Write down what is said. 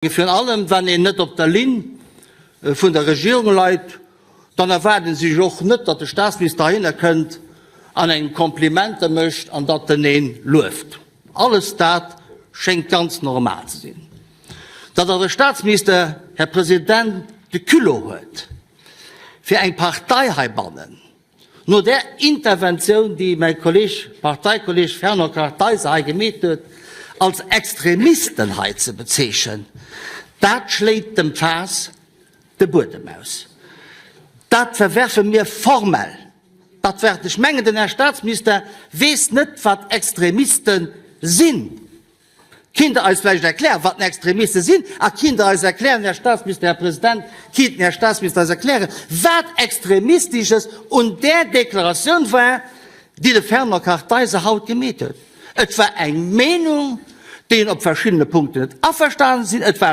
Virun allem wann een net op der Linn vun der Regierung leit, dann erwaarden si sech och net, datt de Staatsminister heihinner kënnt an engem Komplimenter mécht an datt en een lueft. Alles dat schéngt ganz normal ze sinn. Datt awer de Staatsminister, Här President, de Culot huet, fir eng Partei heibannen, No där Interventioun, déi mäi Kolleg, Parteikolleg Fernand Kartheiser hei gemeet huet, als Extremisten hei ze bezeechen, dat schléit dem Faass de Buedem aus. Dat verwerfe mir formell. Dat werfen. Ech mengen, den Här Statsminister weess net, wat Extremiste sinn. Kinnt Der eis vläicht erklären, wat Extremiste sinn? A kinnt Der eis erklären, Här Statsminister, Här President, kinnt den Här Statsminister eis erklären, wat Extremistisches un där Deklaratioun war, déi de Fernand Kartheiser haut gemeet huet? Et war eng Meenung, déi en op verschiddene Punkten net averstanen sinn. Et war.